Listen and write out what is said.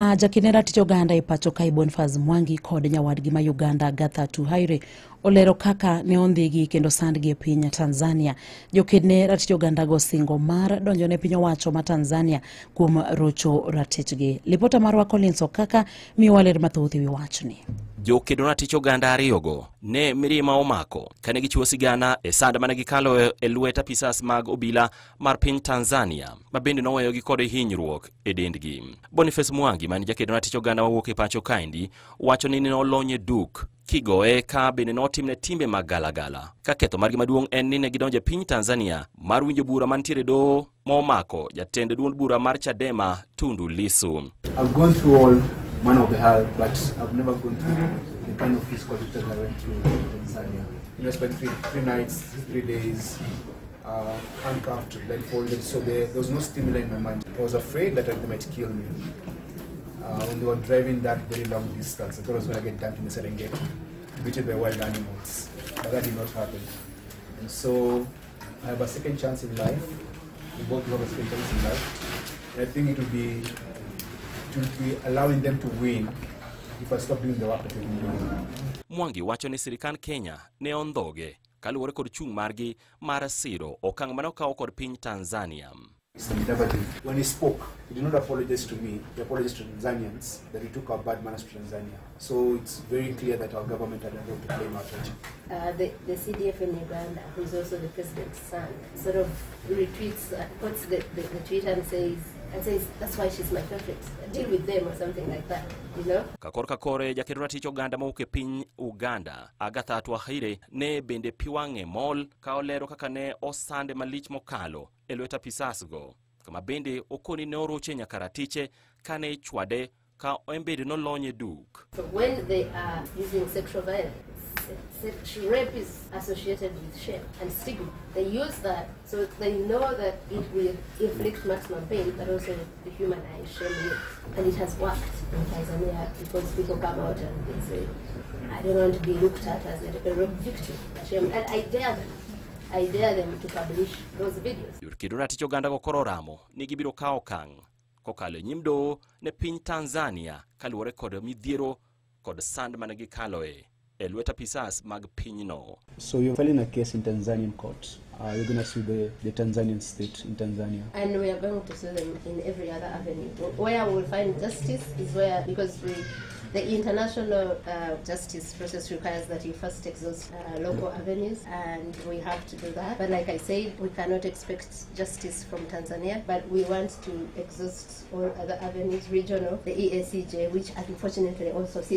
Jakinera ratich oganda e pacho kae Boniface Mwangi kod nyawadgi ma Uganda Agatha Atuhaire olero kaka ne ondhigi kendo sandgi e piny Tanzania. Jokedne ratich oganda go singo mar donjo ne piny owacho ma Tanzania kuom rocho ratichgi. Lipota marwa Collins Okaka miyowa ler mathoth ewi wachni. Jokedo ratich oganda ariyogo ne mirima omako kane gichiwo sigana e sand mane gikalo e lwet apisas mag obila mar piny Tanzania ma bende noweyogi kod hinyruok e dendgi. Boniface Mwangi mane jakedo ratich oganda mawuok e pacho kaendi wacho ni ne olonye duk kigoye ka bende notimne timbe mag galagala. Ka ketho margi maduong' en ni ne gidonjo e piny Tanzania mar winjo bura mantiere doho momako jatend duond bura mar Chadema Tundu Lissu. I've gone through all manner of hell, but I've never gone through the kind of physical torture that I went through in Tanzania. You know, I spent three nights, 3 days, handcuffed, blindfolded, so there was no stimuli in my mind. I was afraid that they might kill me. When they were driving that very long distance, I thought I was going to get dumped in the Serengeti, beaten by wild animals, but that did not happen. And so I have a second chance in life. We both have a second chance in life. And I think it would be allowing them to win if I stop doing the work that we've been doing. Mwangi wacho ni sirikand Kenya ne ondhoge kaluwore kod chung' margi mar siro okang' mane okaw kod piny Tanzania. When he spoke, he did not apologize to me, he apologized to Tanzanians that we took our bad manners to Tanzania. So it's very clear that our government had a role to play in our culture. The CDF in Uganda, who is also the president's son, sort of retweets, puts the tweet and says, that's why she's my favorite. Deal with them or something like that, you know? Kakor kakore jakedo ratich oganda mawuok e piny Uganda Agatha Atuhaire ne bende pi wang'e mol ka olero kaka ne osande malich mokalo e lwet apisasgo kama bende okoni ne oroche nyaka ratiche kane ichwade ka en bende nolonye duk. So when they are using sexual violence, sexual rape is associated with shame and stigma. They use that so they know that it will inflict maximum pain, but also dehumanize, shame you. And it has worked in Tanzania because people come out and they say, I don't want to be looked at as a rape victim. Shame. And I dare them. I dare them to publish those videos. Jokedo ratich oganda go koro oramo ni gibiro kawo okang' kokalo e nyim doho ne piny Tanzania kaluwore kod midhiero kod sand mane gikaloe e lwet apisas mag pinyno. So you're filing a case in Tanzanian court. You're going to sue the Tanzanian state in Tanzania. And we are going to sue them in every other avenue. Where we will find justice is where, because the international justice process requires that you first exhaust local avenues, and we have to do that. But like I said, we cannot expect justice from Tanzania, but we want to exhaust all other avenues, regional, the EACJ, which unfortunately also sits